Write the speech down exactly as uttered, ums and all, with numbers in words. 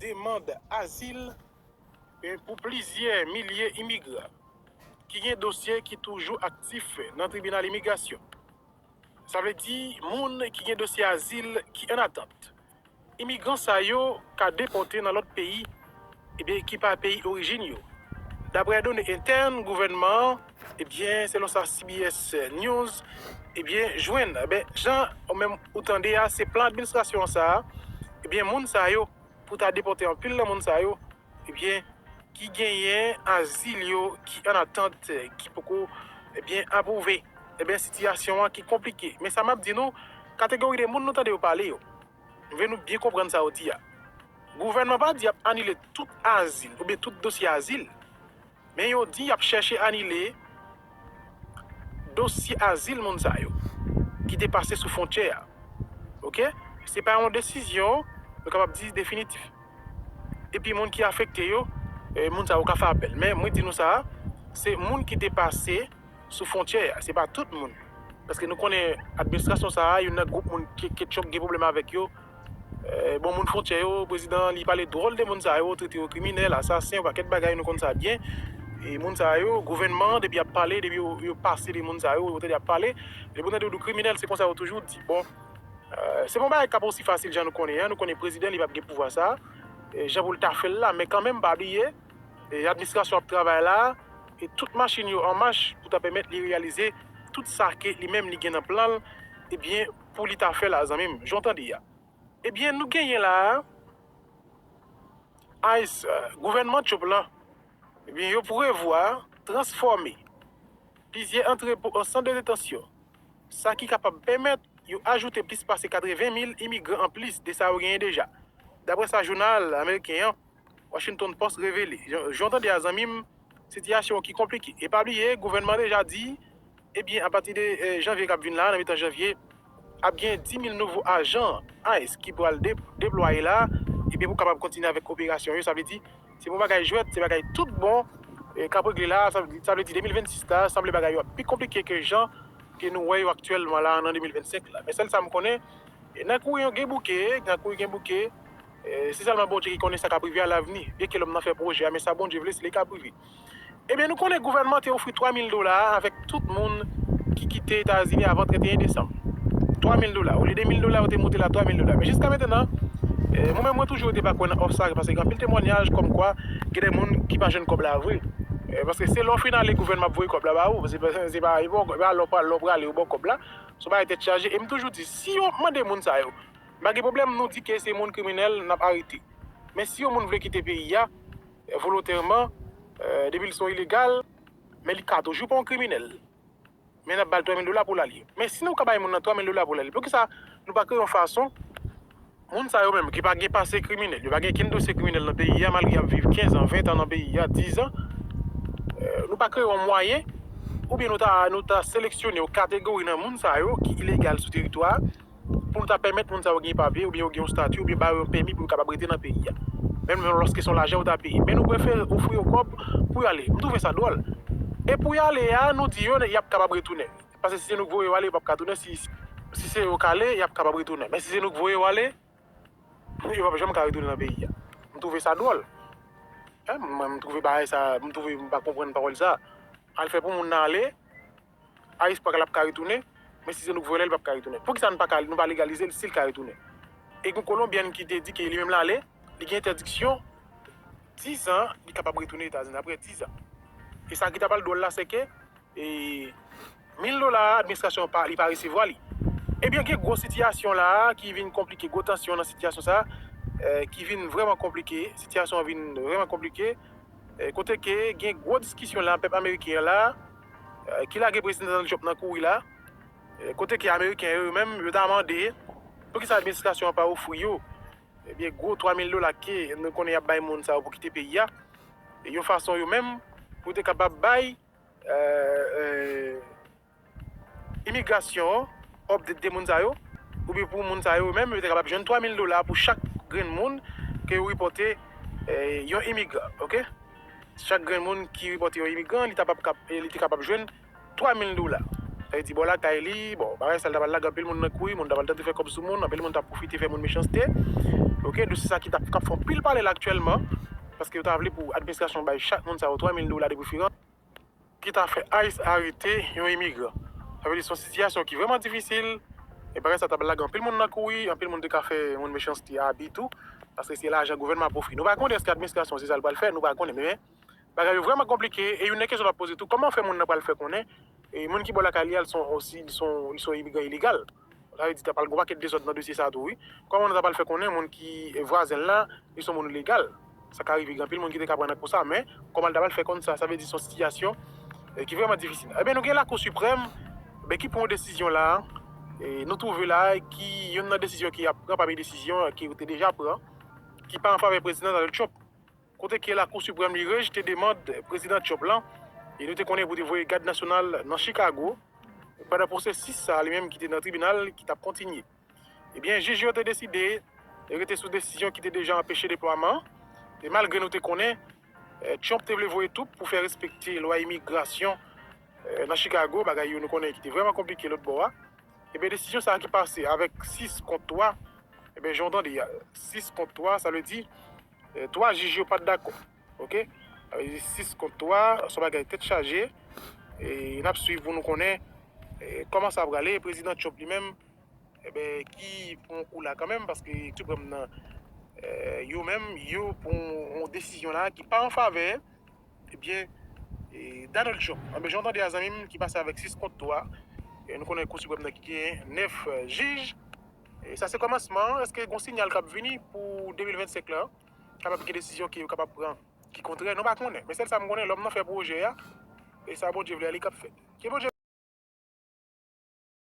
demann azil, e, pou plizyè milye imigran ki gen dosye ki toujou aktif nan tribinal imigrasyon. Sa vle di moun ki gen dosye azil ki an atant. Imigran sa yo ka depòte nan lòt peyi, ebyen, ki pa peyi orijin yo. Daprè done entèn gouvènman an, ebyen, selon sa C B S News, ebyen, jwenn, ebyen, jan ou menm ou tande a, se plan administrasyon sa a, ebyen, moun sa yo, pou ta depòte anpil nan moun sa yo, ebyen, ki genyen azil yo, ki an atant, ki poko, ebyen, apwouve. Ebyen, sitiyasyon an ki konplike. Men sa m ap di nou, kategori de moun nou tande yo pale yo, m vle nou byen konprann sa yo di a. Gouvènman pa di y ap anile tout azil oubyen tout dosye azil, men yo di y ap chèche anile dosye azil moun sa yo ki te pase sou fwontyè a. Oke? Se pa yon desizyon, nou kapab di, definitif. Epi moun ki afekte yo, e, moun sa yo ka fè apèl. Men mwen di nou sa, se moun ki te pase sou fwontyè a, se pa tout moun. Paske nou konnen administrasyon sa a, youn nan gwoup moun ke, ke Trump gen pwoblèm avèk yo. E, bon, moun fwontyè yo, prezidan an, li pale dwòl de moun sa yo, trete yo kriminèl, asasen, yon pakèt bagay, nou konn sa byen. E moun sa yo, gouvènman an, depi y ap pale, depi yo, yo pase de moun sa yo, yo tande y ap pale, depi w tande yo di w kriminèl, se konsa yo toujou di. Bon, e, se pa yon bagay k ap osi fasil jan nou konnen an, nou konnen prezidan, li p ap gen pouvwa sa a. E, jan pou l ta fè l la, men kanmenm, pa bliye, e, administrasyon ap travay la, e tout machin yo an mach pou ta pèmèt li reyalize tout sa ke li menm li gen nan plan l, ebyen, pou li ta fè la, zanmi m, jan w tande a. Ebyen, nou genyen la a, ICE, e, gouvènman Trump lan, ebyen, yo prevwa transfòme plizyè antrepo an sant de detansyon, sa ki kapab pèmèt yo ajoute plis pase katreven mil imigran anplis de sa yo genyen deja, daprè sa jounal ameriken an, Washington Post revele. Jan, jan w tande a, zanmi m, sitiyasyon ki konplike. E pa bliye, gouvènman deja di, ebyen, apati de, e, janvye k ap vin la, nan mitan janvye, ap gen dis mil nouvo ajan ICE ki pral de-, deplwaye la, ebyen, pou kapab kontinye avèk operasyon yo. Sa vle di, se pa bagay jwèt, se bagay tout bon, e, k ap regle la. Sa, sa vle di, de mil vennsis la, sanble bagay yo ap pi konplike ke jan ke nou wè yo aktyèlman la, nan de mil vennsenk la. Men sèl sa m konnen, e, nan kouri yon gen bouke, nan kouri gen bouke, e, se sèlman Bondye ki konnen sa k ap rive alavni. Byenke lòm nan fè pwojè a, men sa Bondye vle, se li k ap rive. Ebyen, nou konnen gouvènman te ofri twa mil dola avèk tout moun ki kite Etazini avan trannteyen desanm. Twa mil dola. Olye de mil dola, yo te moute l a twa mil dola. Men jiska mentnan, e, mwen menm, mwen toujou rete pa kwè nan òf sa, paske gen anpil temwanyaj kòmkwa gen de moun ki pa jwenn kòb la vre. E, paske se lè w fin ale, gouvènman ap voye kòb la ba ou. Se pa, se pa, e pa lè w pral, lè w prale, yo ba w kòb la. Se yon bagay tèt chaje. E m toujou di, si yo mande moun sa yo, m pa gen pwoblèm, nou di ke se moun kriminèl, n ap arete. Men si yon moun vle kite peyi a, e, volontèman, e, depi l se yon ilegal, men li ka toujou pa yon kriminèl. Men n ap ba l twa mil dola pou l ale. Men si nou ka bay moun nan twa mil dola pou l ale, poukisa nou pa kreye yon fason, moun sa yo menm ki pa gen pase kriminèl, yo pa gen kenn dosye kriminèl nan peyi a, malgre y ap viv kenz an, ven an nan peyi a, diz an, e, nou pa kreye yon mwayen, oubyen nou ta, nou ta seleksyone yon kategori nan moun sa yo ki ilegal sou teritwa a, pou nou ta pèmèt moun sa yo gen papye, oubyen yo gen yon estati, oubyen ba yo yon pèmi pou yo kapab rete nan peyi a. Menm lòske se yon lajan yo ta peye. Men nou prefere ofri yo kòb pou y ale. M twouve sa dwòl. E pou y ale a, nou di yo, y ap kapab retounen. Paske si se nou k voye yo ale, yo p ap ka tounen. Si, si se yo k ale, y ap kapab retounen. Men si se nou k voye yo ale, yo p ap janm ka retounen nan peyi a. M twouve sa dwòl. Hein, mwen, m twouve bagay sa, m twouve m pa konprann pawòl sa. Al fè pou moun nan ale, ICE pa ka, l ap ka retounen, men si se nou k voye l, l p ap ka retounen. Poukisa nou pa ka, nou pa legalize l si l ka retounen? E gen yon kolonbyèn ki te di ke li menm l ale, li gen entèdiksyon diz an, li kapab retounen Etazini apre diz an. E sa ki ta pral dwòl la, se ke, e, mil dola a, administrasyon an pa, li pa resevwa li. Ebyen, gen gwo sitiyasyon la a ki vin konplike, gwo tansyon nan sitiyasyon sa a, e, ki vin vrèman konplike, sitiyasyon an vin vrèman konplike, e, kote ke gen gwo diskisyon la, pèp ameriken an la, e, ki lage prezidan Donald Trump nan kouri la, e, kote ke ameriken yo menm, yo ta mande, poukisa administrasyon an pa ofri yo, ebyen, gwo twa mil dola ke nou konnen y ap bay moun sa yo pou kite peyi a, e yon fason yo menm, pou te kapab bay, e, e, imigrasyon an, update de moun sa yo, oubyen pou moun sa yo menm, yo te kapab jwenn twa mil dola pou chak grenn moun ke yo ripòte, e, yon imigran, oke? Chak grenn moun ki ripòte yon imigran, li ta pap kap-, e, li te kapab jwenn twa mil dola. Sa vle di, bò lakay li, bon, bagay sa, l ta pral lage anpil moun nan kouri, moun ta pral tante fè kòb sou moun, anpil moun t ap pwofite fè moun mechanste. Ok, dosye sa ki t ap, k ap fè anpil pale la aktyèlman, paske yo ta vle pou administrasyon bay chak moun sa yo twa mil dola de preferans, ki ta fè ICE arete yon imigran. Sa vle di se yon sitiyasyon ki vrèman difisil, e bagay sa t ap lage anpil moun nan kouri, anpil moun te ka fè moun mechanste abi tou, paske se lajan gouvènman ap ofri. Nou pa konnen èske administrasyon se sa l pral fè, nou pa konnen, men bagay yo vrèman konplike, e youn nan kesyon n ap poze tou, kòman fè moun nan pral fè konnen, e moun ki bò lakay li a, li se yon, li se yon, li se yon imigran ilegal? Sa vle di, ta pral gen yon pakèt dezòd nan dosye sa a tou, wi. Kòman nou ta pral fè konnen moun ki, e, vwazen l la, li se yon moun ilegal? Sa ka rive, gen anpil moun ki te ka pran nan kou sa, men kòman l ta pral fè konn sa? Sa vle di, se yon sitiyasyon, e, ki vrèman difisil. Ebyen, nou gen Lakou Siprèm, ben, ki pran yon desizyon la, e, nou twouve la, ki youn nan desizyon ki ap pran pami desizyon, e, ki yo te deja pran, ki pa an favè prezidan Donald Trump. Kote ke Lakou Siprèm li rejte demann prezidan Trump lan, e nou te konnen pou te voye gad nasyonal nan Chicago, pandan pwosesis sa a li menm ki te nan tribinal ki t ap kontinye. Ebyen, jij yo te deside rete sou desizyon ki te deja anpeche deplwaman, e malgre nou te konnen, eh, Trump te vle voye twoup pou fè respekte lwa imigrasyon, eh, nan Chicago, bagay yo nou konnen ki te vrèman konplike lòt bò a. Ebyen, desizyon sa a ki pase avèk sis kont twa, ebyen, jan w tande a, sis kont twa, sa vle di, eh, twa jij yo pa t dakò. Ok? Sa vle di sis kont twa, se yon bagay tèt chaje. E n ap swiv pou nou konnen, eh, kòman sa prale. Prezidan Trump li menm, ebyen, ki pran kou la kanmenm, paske Siprèm nan, eh, yo menm, yo pran yon desizyon la ki pa an favè, ebyen, eh, Donald Trump. Ebyen, jan w tande a, zanmi m, ki pase avèk sis kont twa, e nou konnen Kou Siprèm nan ki gen nèf, eh, jij. E sa se kòmansman, èske gen yon sinyal k ap vini pou de mil vennsenk la? Kapab gen desizyon ke yo kapab pran ki kontrè, nou pa konnen. Men sèl sa m konnen, lòm nan fè pwojè a, e sa Bondye vle a, li k ap fèt. Ke Bondye